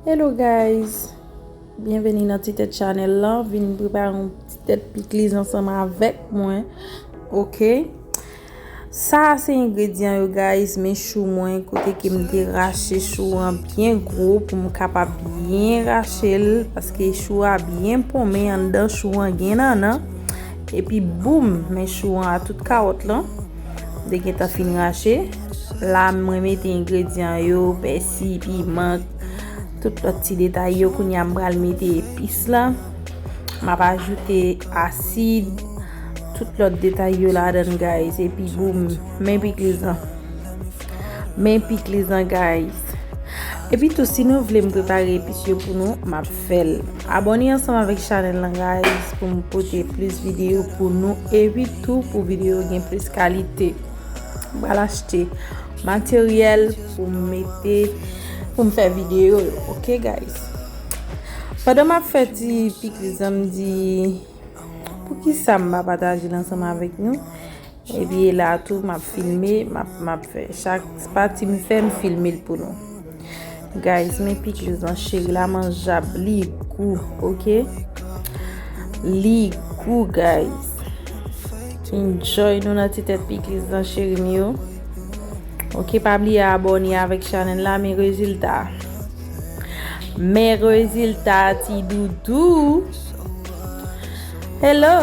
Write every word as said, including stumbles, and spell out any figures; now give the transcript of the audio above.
Hello guys, byenveni nan Ti Tèt Channel lan. Vin prepare yon ti tèt pikliz ansanm avèk mwen. Ok. Sa a se engredyan yo guys, men chou mwen kote ke m te rache chou an byen gwo pou m kapab byen rache l, paske chou a byen ponmen anndan, chou an gen nannan. Epi boum, men chou an a tout kawòt lan. M te gentan fin rache. La mwen mete engredyan yo, pèsi, piman, tout lòt ti detay yo. Kounye a m pral mete epis la. M ap ajoute asid, tout lòt detay yo ladan guys. Epi boum, men pikliz lan. Men pikliz lan guys. Epi tou, si nou vle m prepare epis yo pou nou, m ap fè l. Abòne ansanm avèk chanèl lan guys pou m pote plis videyo pou nou. Epi tou pou videyo gen plis kalite. M pral achte materyèl pou m mete, pou m fè videyo yo, ok guys? Pandan m ap fè ti pikliz lan, m di, poukisa m pa pataje l ansanm avèk nou? Epi e la tou, m ap filme, m ap, m ap fè chak pati m fè, m filme l pou nou. Guys, men pikliz lan cheri, la manjab, li gou, ok? Li gou, guys. Enjoy nou nan ti tèt pikliz lan, cheri m yo. Ok, pa bliye abòne avèk chanèl la, men rezilta. Men rezilta, ti doudou. Hello,